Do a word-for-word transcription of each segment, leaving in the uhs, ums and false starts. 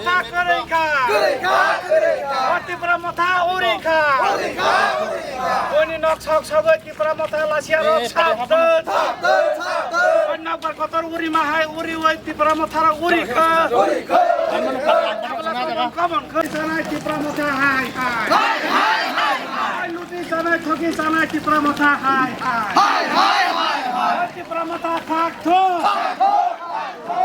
Kwrwi kha. Kwrwi kha, kwrwi kha. O Tipra Motha uri kha. Uri kha, uri kha. Boni nok sok sogwi Tipra Motha lasia rok sabdon. Sabdon, sabdon. Oi nokbar kotor uri ma hai uri oi Tipra Motha rok uri kha. Uri kha. Kabon kha sanai Tipra Motha hai hai. Hai, hai, hai, hai. Luti sanai thoki sanai Tipra Motha hai hai. Hai, hai, hai, hai. Tipra Motha thak thok. Thak thok, thak thok.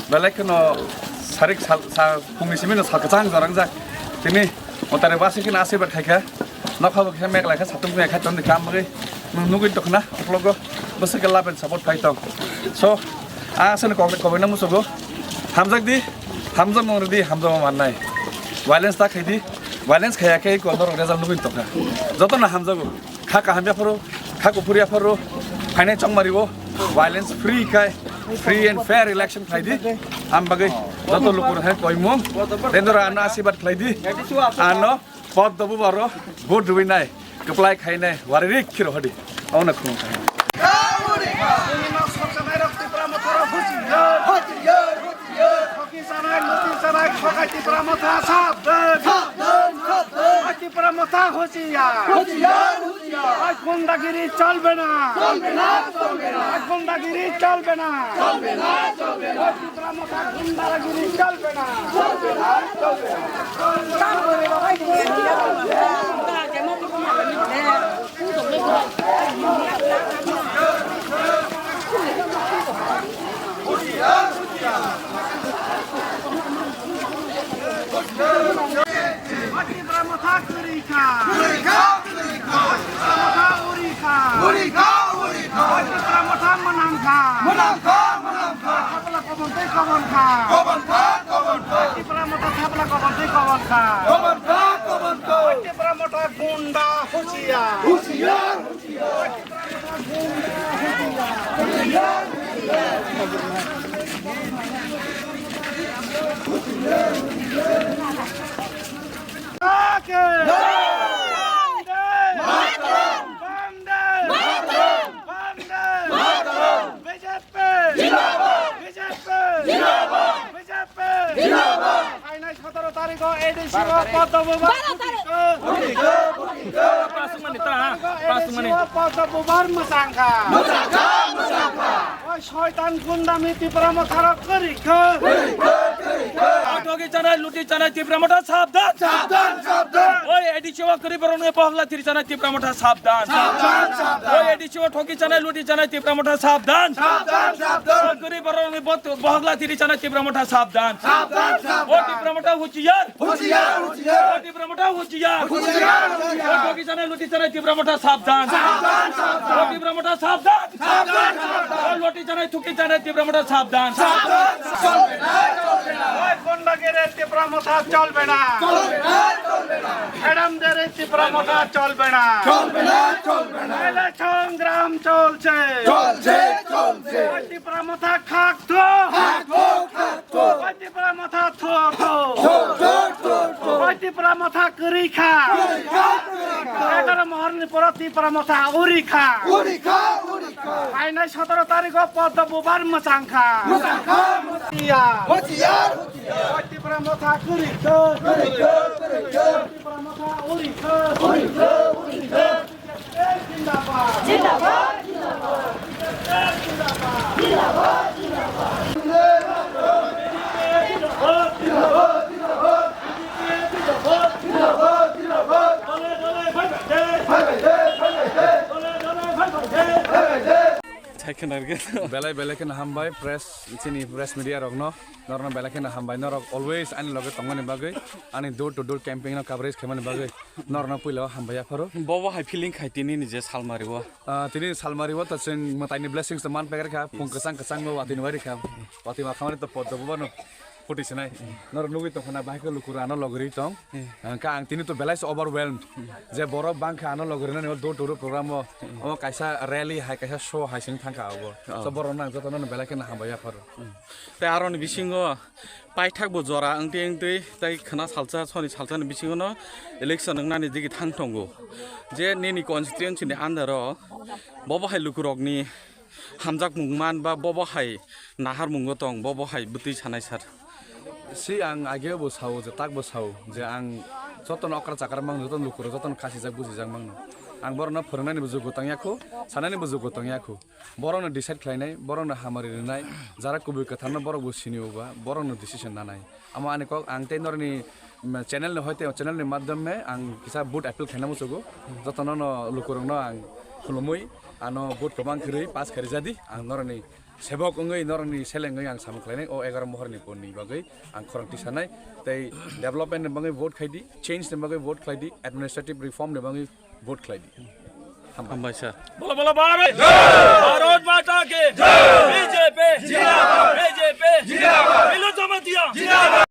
Belai kheno sarik sal, sa, phungni simi no sal kwchang jorang jak. Tini motare basi kheno asirbat khai kha. Nokha bo khe meglai kha, satung khai kha, toni kam bagwi. Nwng nugwi tongkha na, uklogo bwswk khe love and support phai tong. So, a aswkno kokni kobaino muchugo. Hamjak di, hamjakmung rw di, hamjakma mannai. Violence ta khai di, violence khaiya khe eko norok result nugwi tongkha. Jotono hamjago. Kha kaham yapharo, kha kuphur yapharo, phainai chongmari o, violence free khai, free and fair election khai di. Am bagwi joto lukurok hai koimung. Dendora ano asirbat khlai di. Ano Poddo bubaro vote rwinai, kwplai khainai, waririk khiro hodi. Ono khum khai. Boni nok sok sanai rok Tipra Motha rok huchiyar. Huchiyar, huchiyar. Thoki sanai, luti sanai, khokai Tipra Motha sabdon. Sabdon, sabdon. Oi Tipra Motha huchiyar. Huchiyar, huchiyar. Oi gundagiri cholbe na. Cholbe na, cholbe na. Oi gundagiri cholbe na. Cholbe na, cholbe na. Tipra Motha kwrwi kha. Kwrwi kha, kwrwi kha. Tipra Motha uri kha. Uri kha, uri kha. Tipra Motha mwnang kha. Mwnang kha, mwnang kha. Habla kobon tei kobon kha. Kobon kha, kobon kha. Tipra Motha thabla kobon tei kobon kha. Kobon kha, kobon kha. Tipra Motha gunda huchiyar. Huchiyar, huchiyar. Vande Mataram! Vande Mataram! Vande Mataram! B J P! Zindabad! B J P! Zindabad! B J P! Zindabad! Phainai sotoro tarikh o A D C o Padma Bubha. Baro tarikh. Pasung mani ta, pasung mani. A D C o Padma Bubha mwchang kha. Mwchang kha, mwchang kha. Oi soitan gundami Tipra Motha rok kwrwi kha. Kwrwi kha, kwrwi kha. Oi thoki chanai, luti chanai Tipra Motha sabdan. Sabdan, sabdan. Oi A D C o kwrwi borok ni bohogla thiri chanai Tipra Motha sabdan. Sabdan, sabdan. Oi A D C o thoki chanai, luti chanai Tipra Motha sabdan. Sabdan, sabdan. Oi kwrwi borok ni bot-, bohogla thiri chanai Tipra Motha sabdan. Sabdan, sabdan. Oi Tipra Motha huchiyar. Huchiyar, huchiyar. Oi Tipra Motha huchiyar. Huchiyar, huchiyar. Oi thoki chanai, luti chanai Tipra Motha sabdan. Sabdan, sabdan. Oi Tipra Motha sabdan. Sabdan, sabdan. Oi luti chanai, thuki chanai Tipra Motha sabdan. Sabdan, sabdan. Cholbe na, cholbe na. Oi gundagiri Tipra Motha cholbe na. Cholbe na, cholbe na. Madam dere Tipra Motha cholbe na. Cholbe na, cholbe na. Ele সংগ্রাম চলছে। চলছে, চলছে। Oi Tipra Motha khak thok. Khak thok, khak thok. Oi Tipra Motha thok thok. Thok thok, thok thok. Oi Tipra Motha kwrwi kha. Kwrwi kha, kwrwi kha. Egaroh mohor ni poro Tipra Motha uri kha. Uri kha, uri kha. Phainai sotoro tarikh o Padma Bubha mwchang kha. Mwchang kha, mwchang kha. Huchiyar. Huchiyar, huchiyar. Oi Tipra Motha kwrwi kha. Kwrwi kha, kwrwi kha. Tipra Motha uri kha. Uri kha, uri kha. Zindabad! Zindabad! Zindabad! Thank Khwnarikhe. Belai belai kheno hambai press, chini press media rokno, norokno belai kheno hambai, norok always ani loge tongmani bagwi, ani door to door campaign no coverage khaimani bagwi, norokno puila o hambai yapharo. Bobo hai feeling khai tini ni je salmari o. Ah, tini salmari o to chwng mwtaini blessings to man pegari kha, phung kwchang kwchang bo watwi nwari kha, watwi ma khamani to poddo bo no phuti sinai. Norok nugwi tongkha na bahai khe lukurok ano logori tong. Hwnkhe ang tini to belai se overwhelmed. Je borok bangkha ano logori nani o door to door program o, omo kaisa rally hai kaisa show hai sing thangkha obo. So borok nang joto no belai kheno hambai yapharo. Tei aroni bisingo paithak bo jora wngtwi wngtwi tei khwna salsa soni salsa ni bisingo no election wngnani digi thang tongo. Je nini constituency ni under o bobo hai lukurokni hamjakmung man ba bobo hai naharmungo tong, bobo hai bwtwi sanai sir. Si ang ageo bo sao je tak bo sao je ang jotono okra chakra mangno, jotono lukurok jotono khasijak bujijak mangno. Ang borokno phwrwngnani bo jugo tangya kho, sanani bo jugo tangya kho. Borokno decide khlainai, borokno hamari rwnai, jara kubui kwtharno borok bo sinio ba, borokno decision nanai. Amo ani kok ang tei norni, mm, channel ni hoite channel ni madhyame ang kisa vote appeal khaina muchugo. Jotono no lukurokno ang khulumui ano vote kwbang khwrwi pass kharijadi ang norni sebok wngwi norni seleng wngwi ang samung khlainai o egaroh mohorni ponni bagwi ang khorang tisanai tei development ni bagwi vote khaidi, change ni bagwi vote khlaidi, administrative reform ni bagwi vote khlaidi. Hambai. Hambai sir. Bolo bolo Bharat! Bharat Mata ki! B J P! Jindabad! B J P! Jindabad! Milo Jamatia! Jindabad!